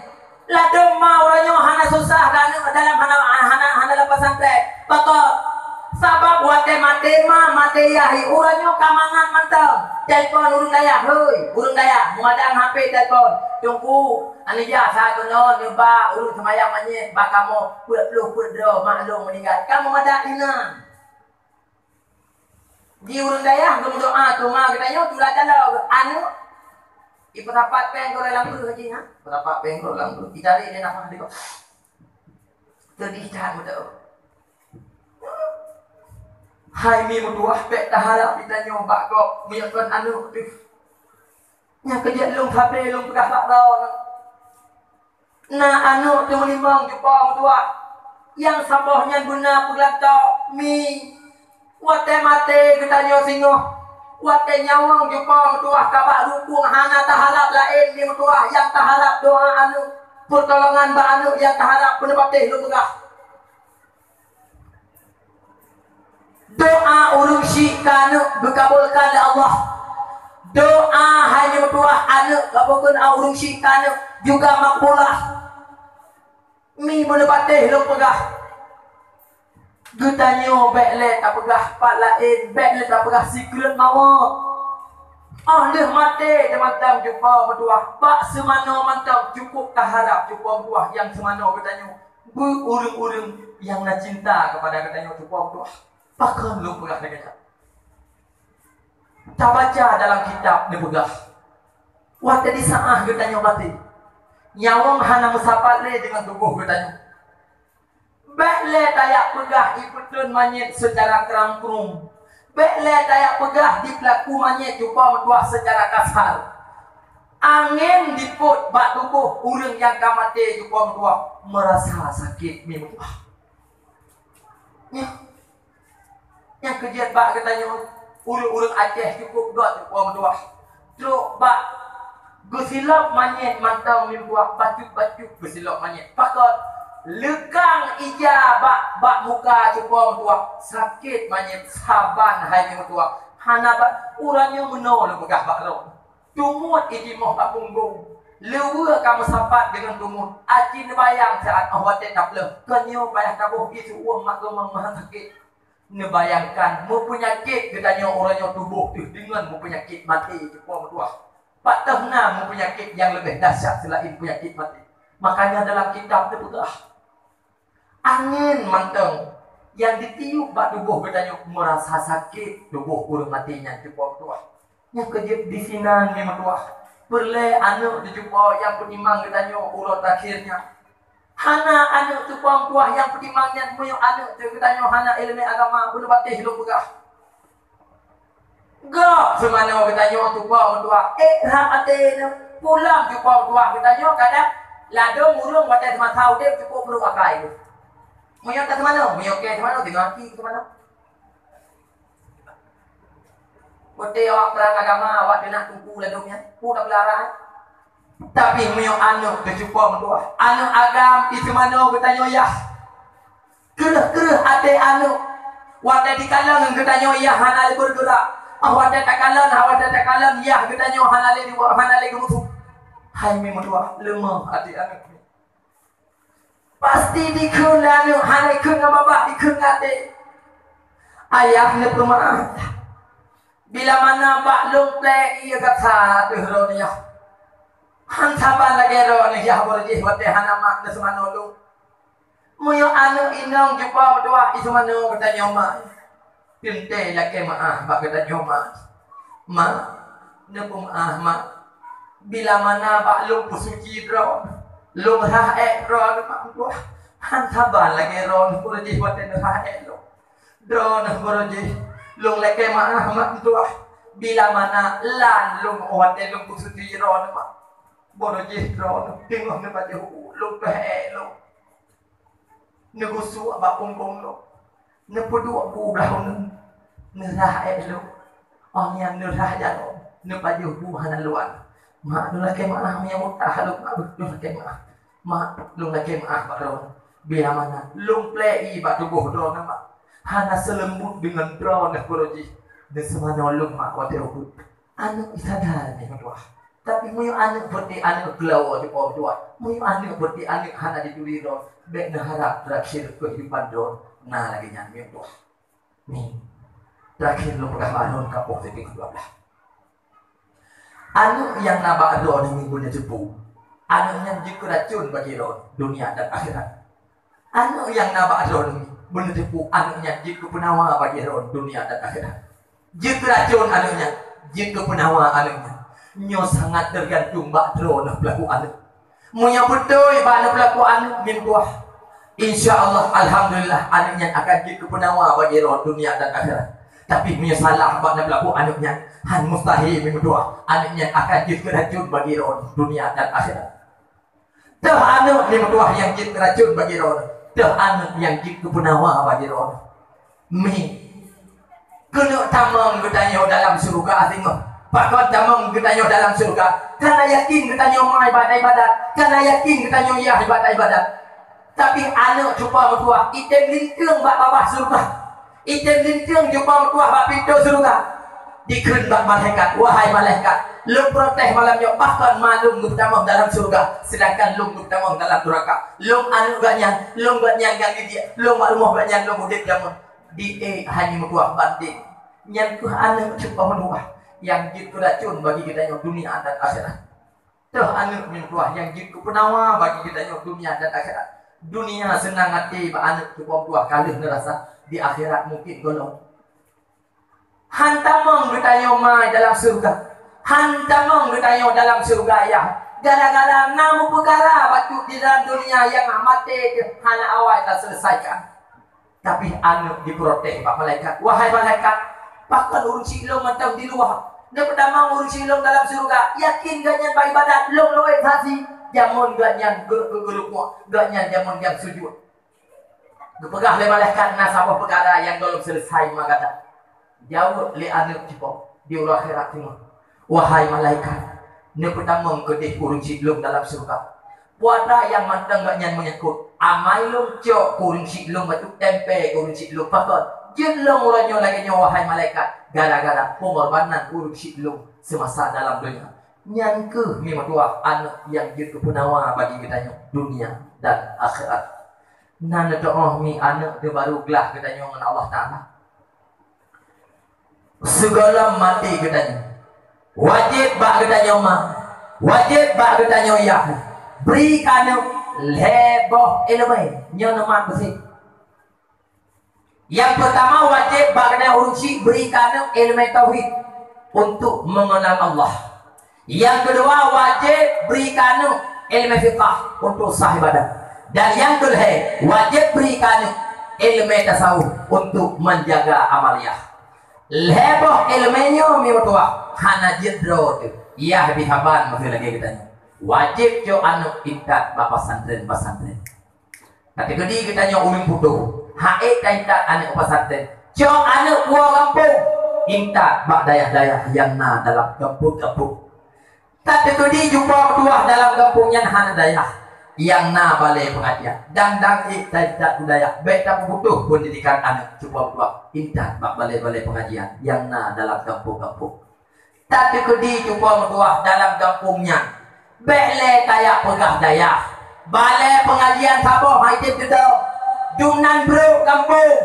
Ladôm ma uroe nyoe hana susah dalam, hana, hana, hana lam pesantren. Pakon? Sabab watèe maté ma, maté yah, uroe nyoe ka mangat mantong. Telepon ureueng dayah, hei, ureueng dayah, meuadang H P telepon. Teungku, Aneuëk jak sa keunoe nibak ureueng seumayang manyét bak kamoe peuet ploh peuet droe mak lôn meuninggai. Kamoe madat inan. Di ureueng dayah geumeudoa teuma geutanyoe tula caloe aneuk. Ipeusapat péng keudroe lam peue haji, ha? Peusapat péng keudroe lam peue. Itarek lé nafah di gob. Teudih that meudoa. Hai mi meutuwah, bèk taharap geutanyoe bak gob meunyoe kon aneuk teuh. Nyang keujeuet lôn sabe lôn peugah bak droeneuh. Na aneuk teumeulimong cupo meutuwah, nyang saboh nyan beuna peugeulantôk mi. Watèe maté geutanyoe singoh, watèe nyawöng cupo meutuwah ka bak rukung hana taharap laén mi meutuwah, nyang taharap doa aneuk, peutolongan bak aneuk nyang taharap, beuneupatéh lôn peugah. Doa ureueng syik keu aneuk geukabulkan lé Allah. Doa hai meutuwah aneuk, kabulkan ureueng syik keu aneuk juga makbulah. Mi beuneupatéh lôn peugah. Geutanyoe bèk lé tapeugah pat laén, bèk lé tapeugah sikeuleut mawöt. Óh lheueh maté teumantong cupo meutuwah, bak seumanoe mantong cukôp taharap cupo meutuwah nyang seumanoe geutanyoe. Beu ureueng-ureueng nyang na cinta keupada geutanyoe cupo meutuwah. Pakon lôn peugah lagèe nyan? Tabaca dalam kitab neupeugah, watèe di saát geutanyoe maté, nyawöng hana meusapat lé deungon tuboh geutanyoe. Bèk lé tajak peugah ipeutrön manyét seucara kram-krum. Bèk lé tajak peugah dipeulaku manyét cupo meutuwah seucara kasar. Angén dipôt bak tuboh ureueng nyang ka maté cupo meutuwah meurasa sakét mi meutuwah. Nyan, nyang keujeuet bak geutanyoe, ureueng-ureueng Aceh cukôp göt cupo meutuwah. Trok bak geusilop manyét mantong meutuah, bacut-bacut geusilop manyét. Pakon leukang ija bak, bak muka cupo meutuah, sakét manyét saban hai meutuah. Hana ba-, uroe nyoe meunoe lôn peugah bak lôn. Tumut itimoh bak punggong, leuweue ka meusapat deungon tumut. Aci neubayang saát 'oh watée tapleueh, kon nyoe payah taboh ié siuem mak geumang meuhan sakét. Neubayangkan, meupeunyakét geutanyoe uroe nyoe tuboh teuh deungon meupeunyakét maté cupo meutuah. Pat teuh na meupeunyakét nyang leubeh dahsyat seulaén peunyakét maté. Makanya dalam kitab teupeugah, angén mantong nyang jitiup bak tuboh geutanyoe meurasa sakét tuboh ureuëng maté nyan cupo meutuah. Nyang keujeuet disinan mi meutuah. Peureulée aneuëk teucupo nyang peutimang geutanyoe uroe terakhir nyan. Hana aneuëk cupo meutuah nyang peutimang nyan meunyoe aneuëk teuh geutanyoe hana iéleumé agama, beuneubatéh lôn peugah. Gob seumanoe geutanyoe cupo meutuah, ék rhah até neuh, pulang cupo meutuah geutanyoe kadang ladôm ureuëng watée seumasa udeb cupo brok akai geuh. Meunyoe ka seumanoe, meunyoe kée seumanoe, deungoe aki seumanoe. Watée awak peurang agama, awak teunak teungku ladôm nyan, peue tapeularai. Tapi meunyoe aneuëk teucupo meutuah, aneuëk agam iseumanoe geutanyoe yah. Kreueh-kreueh até aneuëk, watée dikalon geutanyoe yah hana lé beugeurak. Ah, watée takalon, ah, watée takalon yah geutanyoe hana lé diwa-, hana lé geumeusu. Hai mi meutuah, leumoh até aneuëk. Pasti dikheun lé aneuëk, hana dikheun ngon babah, dikheun ngon até. Ayah neupeumeu'ah. Bila mana bak lôn plé ié gata teuh droeneuh yah. Han saban lagée droeneuh yah boro jih watée hana mak neuseumanoe lôn. Meunyoe aneuëk inong cupo meutuah iseumanoe geutanyoe mak. Teuntée lakée meu'ah bak geutanyoe mak. Mak, neupeumeu'ah mak. Bila mana bak lôn peusuci droe, lôn rhah ék droe mak meutuah. Han saban lagée droeneuh boro jih watée neurhah ék lôn. Droeneuh boro jih, lôn lakée meu'ah mak meutuah. Bila mana lan lôn watée lôn peusuci droeneuh mak. Boro jih droeneuh teungoh neupajoh bu, lôn peuhée lôn. Neugusuk bak punggong lôn. Neupeuduek bu blaih uneuen. Neurhah ék lôn. Oh nyan neurhah jaroe. Neupajoh bu hana luwan. Mak, lôn lakée meu'ah meunyoe mutah lôn, mak, lôn lakée meu'ah. Mak, lôn lakée meu'ah bak droeneuh. Bila mana lôn plé ié bak tuboh droeneuh mak. Hana seuleumbot deungon droeneuh boro jih. Neuseumanoe lôn mak watée ukeue. Aneuëk isadar mi meutuah. Tapi meunyoe aneuëk berarti aneuëk keulawa cupo meutuah. Meunyoe aneuëk berarti aneuëk hana jituri droe, bék neuharab terakhir keuhidupan droe na lagée nyan mi meutuah. Ni, terakhir lôn peugah bak droe kapoh tieb dua belas. Aneuëk nyang na bak droe nyoe beuneuteupeu, aneuëk nyan jeuet keu racun bagi droe dunia dan akhirat. Aneuëk nyang na bak droe nyoe beuneuteupeu, aneuëk nyan jeuet keu peunawa bagi droe dunia dan akhirat. Jeuet keu racun aneuëk nyan, jeuet keu peunawa aneuëk nyan. Nyoe sangat teugantung bak droe neuh peulaku aneuëk. Meunyoe beutôi bak neupeulaku aneuëk mi meutuah, insya Allah, alhamdulillah, aneuëk nyan akan jeuet keu peunawa bagi droe dunia dan akhirat. Tapi meunyoe salah bak neupeulaku aneuëk nyan, han mustahil mi meutuah, aneuëk nyan akan jeuet keu racun bagi droe dunia dan akhirat. Teuh aneuëk mi meutuah nyang jeuet keu racun bagi droe, teuh aneuëk nyang jeuet keu peunawa bagi droe. Mi, keuneuk tamong geutanyoe dalam syeuruga singoh. Pakon tamong geutanyoe dalam syeuruga? Kana yakin geutanyoe ma ibadat-ibadat, kana yakin geutanyoe yah ibadat-ibadat. Tapi aneuëk cupa meutuah, item linteung bak babah syeuruga. Item linteung cupa meutuah bak pintoe syeuruga. Dikheun bak malaikat, "Wahai malaikat, lôn protes malam nyoe, pakon ma lôn geupeutamong dalam syeuruga, seudangkan lôn geupeutamong dalam nuraka. Lôn aneuëk gobnyan, lôn gobnyan nyang didiek, lôn mak rumoh gobnyan lôn udeb jameun." Di ék hai meutuah bandeng. Nyan keuh aneuëk cupa meutuah nyang jeuet keu racun bagi geutanyoe dunia dan akhirat. Teuh aneuëk meutuah nyang jeuet keu peunawa bagi geutanyoe dunia dan akhirat. Dunia seunang até bak aneuëk cupa meutuah ka lheueh neurasa, di akhirat mungkin gohlom. Han tamong geutanyoe ma dalam syeuruga. Han tamong geutanyoe dalam syeuruga, yah. Gara-gara na meupeukara bacut di dalam dunia nyang maté teuh hana awai taseuleusaikan. Tapi aneuëk jiprotes bak malaikat, "Wahai malaikat, pakon ureuëng sigohlom mantong di luwa, neupeutamong ureuëng sigohlom dalam syeuruga, yakin gobnyan bak ibadat, lôn lôn saksi, jameun gobnyan geu-, geu-, geurukuk, gobnyan jameun nyang sujut." Geupeugah lé malaikat, "Na saboh peukara nyang gohlom seuleusai ma gata." Jaweueb lé aneuëk cupa di uroe akhirat teuma, "Wahai malaikat, neupeutamong keudeh ureuëng siglong dalam syeuruga. Peue atra nyang mantong gobnyan meunyangkot? Amai lôn cok keu ureuëng siglong, batu tempe keu ureuëng siglong. Pakon jeuet lom uroe nyoe lagée nyoe, wahai malaikat? Gara-gara peungorbanan ureuëng siglong seumasa dalam donya." Nyan kheueh mi meutuwah aneuëk nyang jeuet keu peunawa bagi geutanyoe dunia dan akhirat. Na neuteu'oh mi aneuëk teuh barô glah geutanyoe ngon Allah Taala. Sigohlom maté geutanyoe, wajéb bak geutanyoe ma, wajéb bak geutanyoe yah, bri keu aneuëk lhée boh iéleumé. Nyoe neumat beusit. Nyang peurtama, wajéb bak geutanyoe ureuëng syiek bri keu aneuëk iéleumé tauhid untuk mengenal Allah. Nyang keudua, wajéb bri keu aneuëk iéleumé fiqah untuk sah ibadat. Dan nyang keulhée, wajéb bri keu aneuëk iéleumé tasawuf untuk menjaga amaliah. Lhée boh iéleumé nyoe mi meutuwah hana jeuet droe teuh, yah bit haban meusé lagée geutanyoe. Wajéb cok aneuëk intat bak pesantren-pesantren. Ka teukeudi geutanyoe ureuëng putôh, han ék taintat aneuëk u pesantren. Cok aneuëk woe gampông, intat bak dayah-dayah nyang na dalam gampông-gampông. Ka teukeudi cupo meutuwah dalam gampông nyan hana dayah, nyang na balée peungajian. Dan han ék taintat u dayah, bék tapeuputôh peundidikan aneuëk cupo meutuwah, intat bak balée-balée peungajian nyang na dalam gampông-gampông. Tateukeudi cupo meutuwah dalam gampông nyan, bék lé tajak peugah dayah. Balée peungajian saboh han jitem teudoe. Dumnan brok gampông,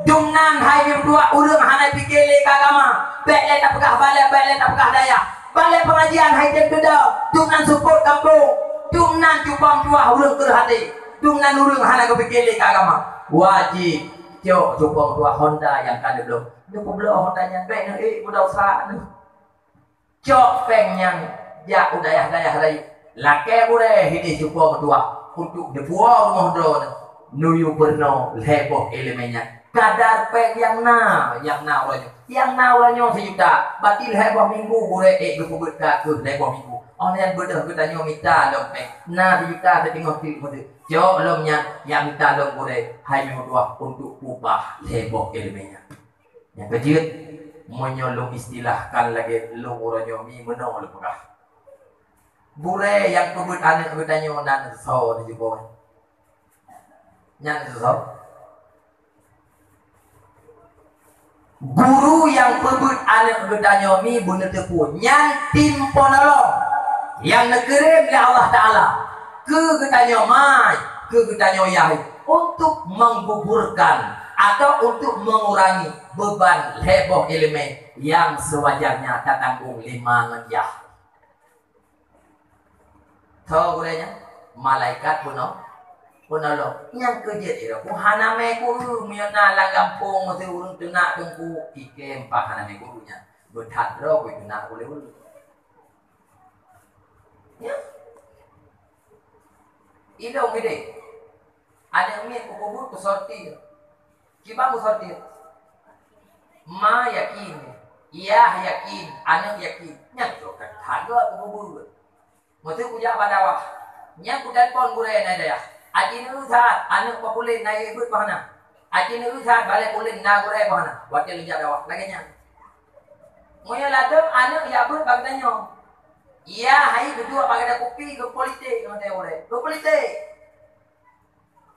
dumnan hai meutuwah ureuëng hana pike lé keu agama. Bék lé tapeugah balée, bék lé tapeugah dayah. Balée peungajian han jitem teudoe, dumnan seupôt gampông, dumnan cupo meutuwah ureuëng kreueh até, dumnan ureuëng hana geupike lé keu agama. Wajéb cok cupo meutuwah honda nyang ka neubloe. Neupeubloe honda nyan, bék neuék beudosa neuh. Cok péng nyan jak u dayah-dayah rayeuk. Lakée gurée hideh cupo meutuwah untuk neupuwoe rumoh droeneuh. Neuyue peurunoe lhée boh iéleumé nyan. Kadar péng nyang na, nyang na uroe nyoe. Nyang na uroe nyoe sijuta, bati lhée boh minggu gurée ék geupeubeuet ka keuh lhée boh minggu. Óh lheueh nyan beudôh geutanyoe mita lom péng. Na sijuta siteungoh teuk meuteuk. Cok lom nyan, nyang mita lom gurée, hai meutuwah untuk upah lhée boh iéleumé nyan. Nyang keujeuet, meunyoe lôn istilahkan lagée lôn uroe nyoe mi meunoe lôn peugah. Gurée nyang peubeuet aneuëk geutanyoe nan soe neuseubut? Nyan soe? Guru nyang peubeuet aneuëk geutanyoe mi beuneuteupeu nyan tim penolong nyang neukirém lé Allah Taala keu geutanyoe mai, keu geutanyoe yah, untuk menggugurkan atau untuk mengurangi beban lhée boh iéleumé nyang seuwajarnya tatanggong lé ma ngon yah. Tho gurée nyan, malaikat peuno-, peunolong. Nyang keujeuet iroe, hana mé ku, meunyoe na lam gampông meusé ureuëng teunak teungku, iké mpah hana mé ku nyan. Beuthat droe ku teunak ulée-ulée. Ya. Ilong gede. Aneuëk miet kupeubeuet kusortir. Kiban kusortir? Ma yakin, yah yakin, aneuëk yakin. Nyan cok that geuh kupeubeuet. Meuseu kujak bak dakwah. Nyan kutelepon gurée na dayah. Aci neueu that aneuëk papulen na ié beuet bah na. Aci neueu that balée pulen na gurée bah na. Watée lôn jak dakwah lagée nyan. Meunyoe ladôm aneuëk jak beuet bak geutanyoe. Yah hai geuduek bak gada kupi geupolitik ngon gurée. Geupolitik.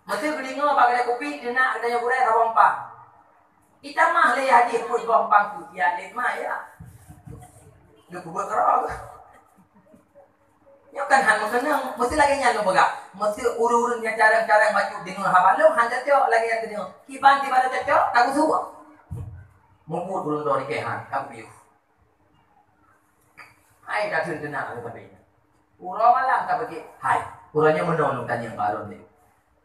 Meuseu geudeungoe bak gada kupi teunak geutanyoe gurée saboh umpang. Itamah lé yah jih peuet boh umpang tu, ya lé ma ya. Geupeubeuet keurok. Nyoe kan han meukeunong, meuseu lagée nyan lôn peugah. Meuseu ureuëng-ureuëng nyang carông-carông bacut deungoe haba lôn han cocok lagée nyan geudeungoe. Kiban tiba cocok, ka geusuwah. Mubuet ureuëng droe di keuhan, ka geupiôh. Hai ka theun teunak lôn sabe. Uroe malam ka beugét, hai, uroe nyoe meunoe lôn tanyong bak droeneuh.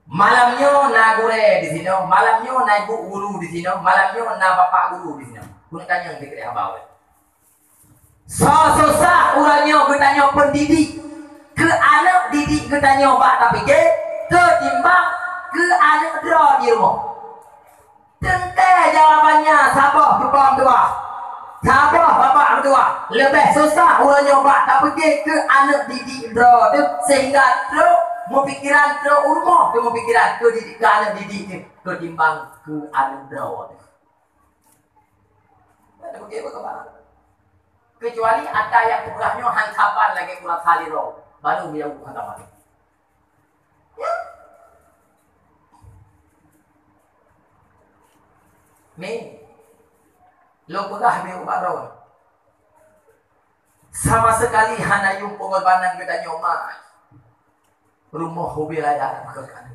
Malam nyoe na gurée di sinoe, malam nyoe na ibu guru di sinoe, malam nyoe na bapak guru di sinoe. Keuneuk tanyong dikeue haba ulée. Soe susah uroe nyoe geutanyoe pendidik keu aneuëk didik geutanyoe bak tapike ketimbang keu aneuëk droe di rumoh? Teuntée jawabannya saboh cupo meutuwah, saboh bapak meutuwah. Leubeh susah uroe nyoe bak tapike keu aneuëk didik droe teuh sehingga trok meupikiran trok u rumoh teuh meupikiran keu didik, keu aneuëk didik teuh ketimbang keu aneuëk droe teuh. Tapike beukeubah. Keucuali ata nyang peugah nyoe han saban lagèe ureueng saliro, baru meunyoe han saban. Ya. Ni, lôn peugah bak droe. Sama sekali hana yum pengorbanan geutanyoe mai. Rumoh ubé raya meukeukana.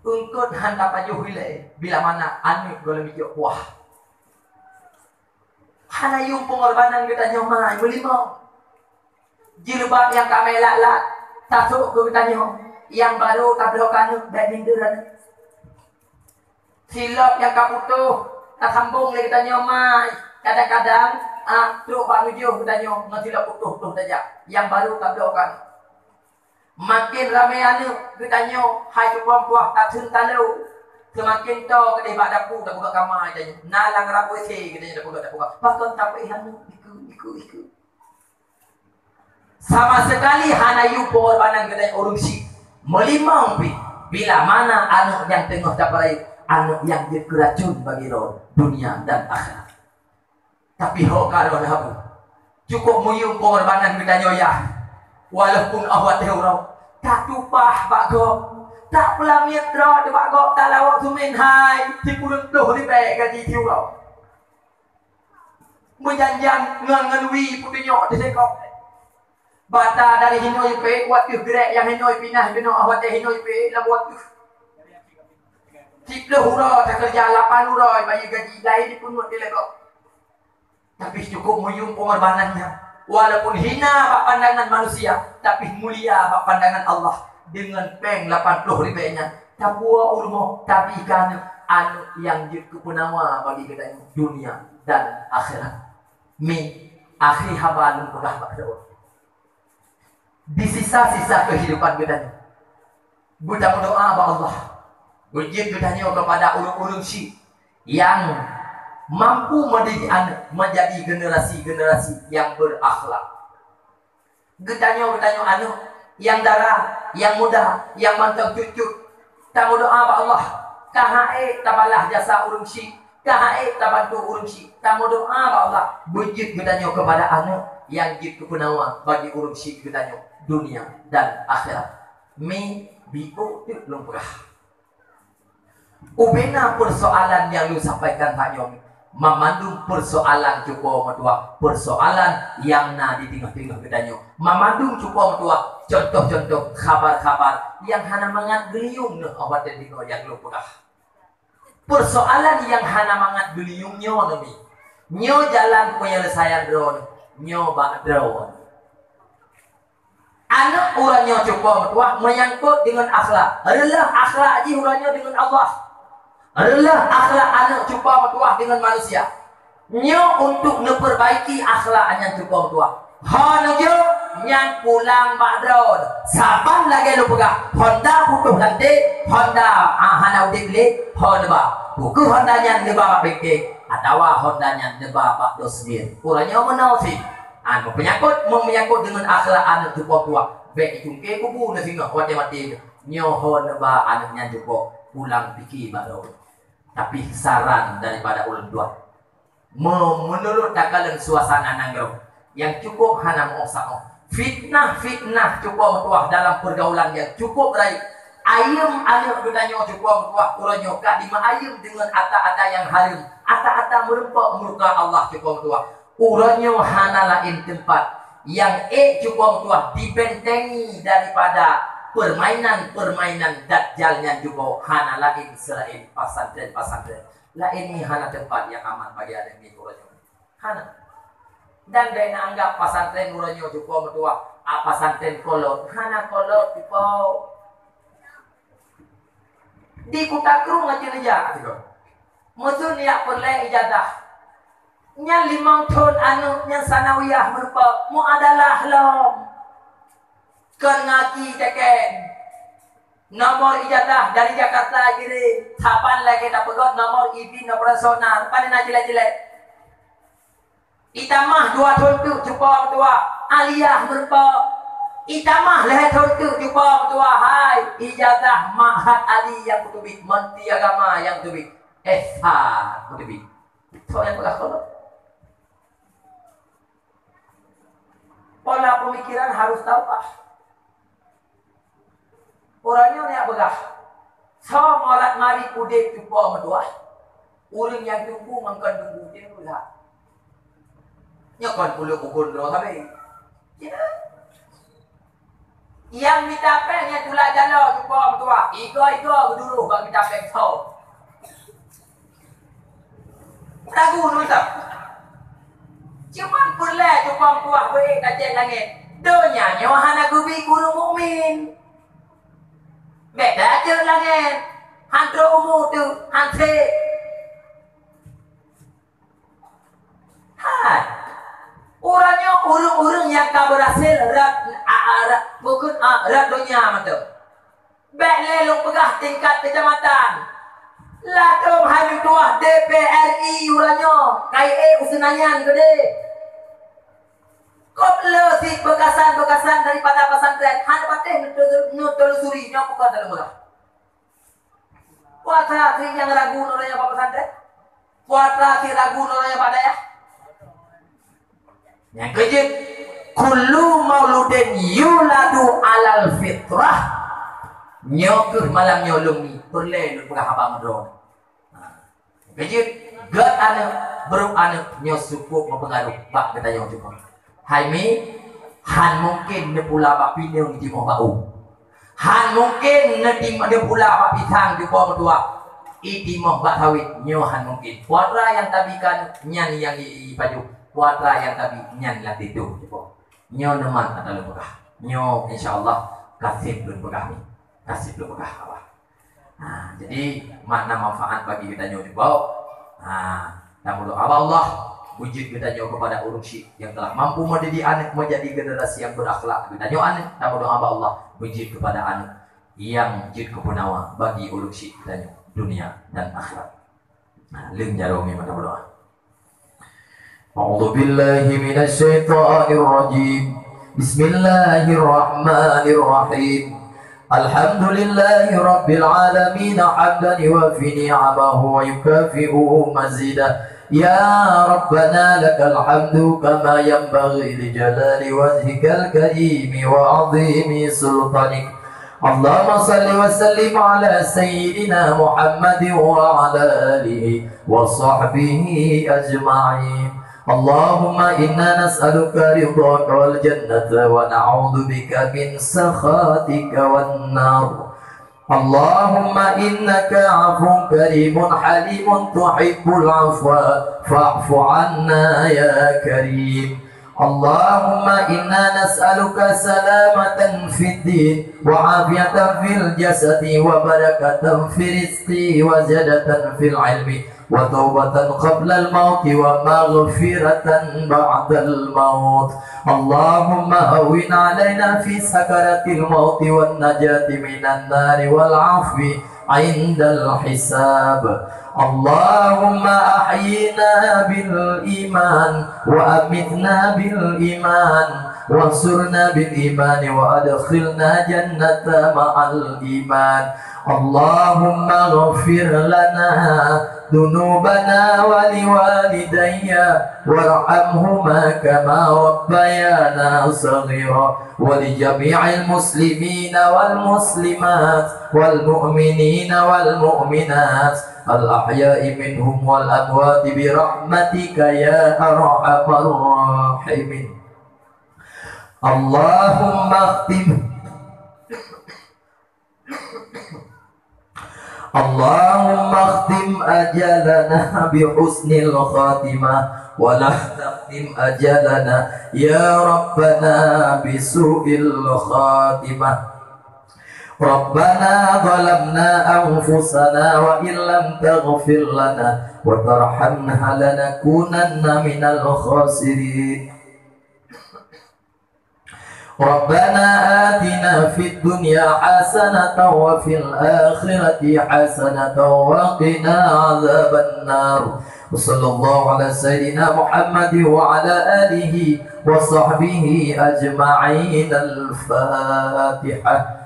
Eungkot han tapajoh ilèe bila mana aneuk gohlom ijok puah. Hana yum pengorbanan geutanyoe mai meulimong. Jilbab nyang ka meulat-lat tasok keu geutanyoe, nyang barô tabloe keu aneuk bèk minder aneuk. Silop nyang ka putôh tasambong lé geutanyoe mai, kadang-kadang ah trok bak meujôh geutanyoe ngon silop putôh-putôh tajak, nyang barô tabloe keu aneuk. Makin ramé aneuk geutanyoe hai cupo meutuah tatheun talo, seumaken toe keudeh bak dapu tapeugah kama geutanyoe. Na lam rab WC geutanyoe tapeugah, tapeugah. Pakon tapeuéh aneuk, ikeu, ikeu, ikeu. Sama sekali hana yum pengorbanan geutanyoe ureueng syiek. Meulimong pih, bila mana aneuk nyang teungoh tapeureulèe, aneuk nyang jeuet keu racun bagi droe dunia dan akhirat. Tapi ho ka droe laju. Cukup meuyum pengorbanan geutanyoe yah. Walaupun awak teuh uroe, tatupah bak gob, tapeulamiet droe bak gob, talawok seumen hai, sikureueng ploh ribèe gaji siuroe. Meujan-jan ngon, ngon wie peutunyok di sikok. Bata dari hinoe peuet, watèe grek nyang hinoe pinah keunoe, watèe hinoe peuet lam watèe. Siploh uroe takeureuja, lapan uroe bayeue gaji, laén jipeunuet di lagèe. Tapi cukup meuyum pengorbanan nyan. Walaupun hina bak pandangan manusia, tapi mulia bak pandangan Allah. Deungon péng lapan ploh ribèe nyan, tapuwoe u rumoh, tabi keu aneuk, aneuk nyang jeuet keu peunawa bagi geutanyoe dunia dan akhirat. Mi, akhé haba lôn peugah bak droe. Di sisa-sisa kehidupan geutanyoe, beutameudoa bak Allah, beujeuet geutanyoe keupada ureueng-ureueng syiek nyang mampu mendidik aneuk menjadi generasi-generasi nyang berakhlak. Geutanyoe, geutanyoe aneuk nyang dara, nyang muda, nyang mantong cut-cut, tameudoa bak Allah, ka han ék tabalah jasa ureueng syiek, ka han ék tabantu ureueng syiek, tameudoa bak Allah, beujeuet geutanyoe keupada aneuk nyang jeuet keu peunawa bagi ureueng syiek geutanyoe dunia dan akhirat. Mi, biôh teuk lôn peugah. Ubena persoalan nyang lôn sampaikan tanyoe, mamandum persoalan cupo meutuah, persoalan nyang na di teungoh-teungoh geutanyoe. Mamandum cupo meutuah, contoh-contoh, khabar-khabar nyang hana mangat geuliyueng nyoe, oh watèe deungoe nyang lôn peugah. Persoalan nyang hana mangat geuliyueng nyoe neuh mi. Nyoe jalan peunyeuleusayan droeneuh, nyoe bak droeneuh. Aneuk uroe nyoe cupo meutuah meunyangkot deungon akhlak. Reuloh akhlak jih uroe nyoe deungon Allah. Reuloh akhlak aneuk cupo meutuah deungon manusia. Nyoe untuk neupeurbaiki akhlak nyan cupo meutuah. Ho neujok nyan pulang bak droeneuh. Saban lagèe lôn peugah, honda putôh lam dek, honda, ah, hana udeb lé, ho neuba. Peu kheueh honda nyan neuba bak bengke, atawa honda nyan neuba bak dosmir. Uroe nyoe meunoe sit. An, meupeunyangkot, meupeunyangkot deungon akhlak aneuk cupo meutuah, bèk jicungké kubu neuh singoh watèe maté nyoe. Nyoe ho neuba aneuk nyan cupo pulang pike bak droe. Tapi saran daripada ulôn tuan, me-, meunurot takalon suasana nanggroe nyang cukup hana meuoh saoh, fitnah-fitnah cupo meutuah dalam pergaulan nyang cukup rayeuk. Ayeuem aneuk geutanyoe cupo meutuah uroe nyoe ka dimeuayeuem deungon ata-ata nyang hareuem, ata-ata meureumpok murka Allah cupo meutuah. Uroe nyoe hana laén teumpat nyang ék cupo meutuah dibentengi daripada permainan-permainan dajjal nyan cupo, hana laén seulaén pasantren-pasantren. Laén nyan hana teumpat nyang aman bagi aneuk miet uroe nyoe. Hana. Dan bèk neuanggap pasantren uroe nyoe cupo meutuah, ah, pasantren kolot. Hana kolot cupo. Di Kuta Krueng aja neujak sigoe. Meuteun jak peureulèe ijazah. Nyan limong thon aneuk nyan sanawiyah meurumpok, muadalah lom. Kon ngaki teken. Nomor ijazah dari Jakarta kirim, saban lagèe tapeugöt nomor izin operasional, pane na jilek-jilek. Itamah dua thon teuk cupo meutuah, aliyah meurumpok. Itamah lhèe thon teuk cupo meutuah, hai, ijazah Ma'had Ali nyang kuteubiet, Menteri Agama nyang kuteubiet, S H kuteubiet. Soe nyang peugah kolot? Pola pemikiran harus taubah. Uroe nyoe neujak peugah, soe meurat marit udeb cupo meutuah, ureuëng nyang teungku ngon kon teungku teuh pula. Nyoe kon puluk bukon droe sabe. Nyang mita péng nyang tulak jaloe cupo meutuah, igo-igo geuduroh bak mita péng soe. Ragu nonton. Cuman peureulée cupo meutuah beuék tacét langét. Donya nyoe hana geubi keu ureuëng mukmin. Bék tacét langét. Han trok umu teuh, han sép. Hai. Uroe nyoe ureuëng-ureuëng nyang ka beurhasil rab, a, a, rab, bukon, a, rab donya mantong. Bék lé lôn peugah tingkat keucamatan. Ladôm hai meutuah D P R I uroe nyoe, ka iék u Senayan keudeh. Kop le sit beukasan-beukasan daripada pesantren, hana patéh neutelusuri nyoe peue ka lôn peugah. Puasa sit nyang ragu nuraya bak pesantren? Puasa sit ragu nuraya bak dayah? Nyang keujeuet, kullu mauludin yuladu alal fitrah. Nyoe keuh malam nyoe lôn mi, peureulée lôn peugah haba meudroe. Keujeuet, gét aneuëk, brok aneuëk nyoe sukôb meupeungaruh bak geutanyoe juga. Hai mi, han mungken neupula bak pineung jimoh bak u. Han mungken neutim-, neupula bak pisang jumbo meutuah, itimoh bak sawét, nyoe han mungken. Putra nyang tabi kan nyan nyang i, i pajoh, putra nyang tabi nyan lam tidoh jumbo. Nyoe neuman ata lôn peugah. Nyoe insya Allah ka sép lôn peugah ni. Ka sép lôn peugah awai. Ha, jadi makna manfaat bagi geutanyoe jumbo. Ha, Tameudoa bak Allah, beujeuet geutanyoe keupada ureuëng syik nyang telah mampu mendidik aneuëk menjadi generasi yang berakhlak. Geutanyoe aneuëk, tameudoa bak Allah, beujeuet keupada aneuëk nyang jeuet keu peunawa bagi ureuëng syik geutanyoe, dunia dan akhirat. Nah, leueng jaroe meutameudoa. A'udzubillahi minasyaitonirrajim. Bismillahirrahmanirrahim. Alhamdulillahi rabbil alamin, hamdan yuwafi ni'amahu wa yukafi'u mazidah. Ya Rabbana, lakal hamdu kama yanbaghi li jalali wajhikal karimi wa azimi sultanik. Allahumma salli wa sallim ala sayyidina Muhammadin wa ala alihi wa sahbihi ajma'in. Allahumma inna nas'aluka ridhaka wal jannata wa na'udzubika min sakhatika wan nar. Allahumma innaka 'afuwwun karimun halimun tuhibbul 'afwa fa'fu 'anna ya karim. Allahumma inna nas'aluka salamatan fid din wa 'afiyatan fil jasadi wa barakatan fir rizqi wa ziyadatan fil 'ilmi wa taubatan qablal mauti wa maghfiratan ba'dal maut. Allahumma hawwin 'alaina fi sakaratil mauti wan najati minan nari wal 'afwi 'indal hisab. Allahumma ahyina bil iman wa amitna bil iman wansurna bil iman wa adkhilna jannata ma'al iman. Allahumma ighfir lana dzunubana wa liwalidayya warhamhuma kama rabbayana shaghira, wa li jami'il muslimina wal muslimat wal mu'minina wal mu'minat al ahya'i minhum wal amwati bi rahmatika ya arhamar rahimin. Allahumma khtim Allahumma khtim ajalana bi husnil khatimah wa la takhtim ajalana ya Rabbana bi su'il khatimah. Rabbana zalamna anfusana wa illam taghfir lana wa tarhamna lanakunanna minal khasirin. Rabbana atina fid dunya hasanatan wa fil akhirati hasanatan wa qina adzabannar. Wa sallallahu ala sayyidina Muhammad wa ala alihi wa sahbihi ajma'in. Al-Fatihah.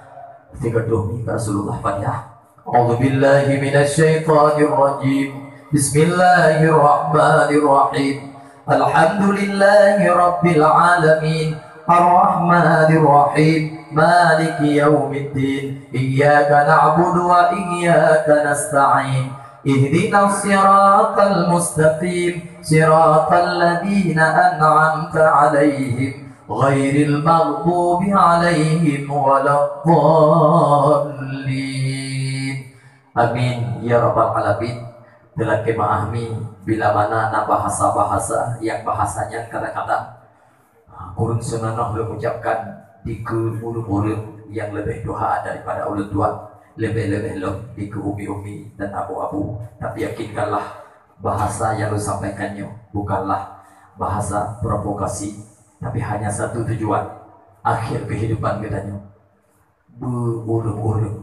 Tiga dua ni Rasulullah Fatihah. A'udzubillahi minasyaitonirrajim. Bismillahirrahmanirrahim. Alhamdulillahi rabbil alamin. الرحمن الرحيم. مالك يوم الدين. إياك نعبد وإياك نستعين. اهدنا الصراط المستقيم. صراط الذين أنعمت عليهم. غير المغضوب عليهم ولا الضالين. Amin ya rabbal alamin. Teulakée meuahmi bila mana na bahasa-bahasa nyang bahasa nyan kadang-kadang kureueng seunonoh lôn ucapkan dikeue ureuëng-ureuëng nyang leubeh tuha daripada ulôn tuan, leubeh-leubeh lom dikeue umi-umi dan abu-abu. Tapi yakinkanlah, bahasa nyang lôn sampaikan nyoe bukanlah bahasa provokasi, tapi hanya satu tujuan, akhir kehidupan geutanyoe beu ureuëng-ureuëng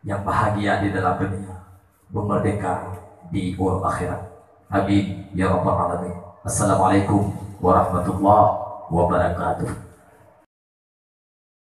nyang bahagia di dalam dunia, beumeurdeka di uroe akhirat. Amin ya rabbal alamin. Assalamualaikum warahmatullahi wabarakatuh.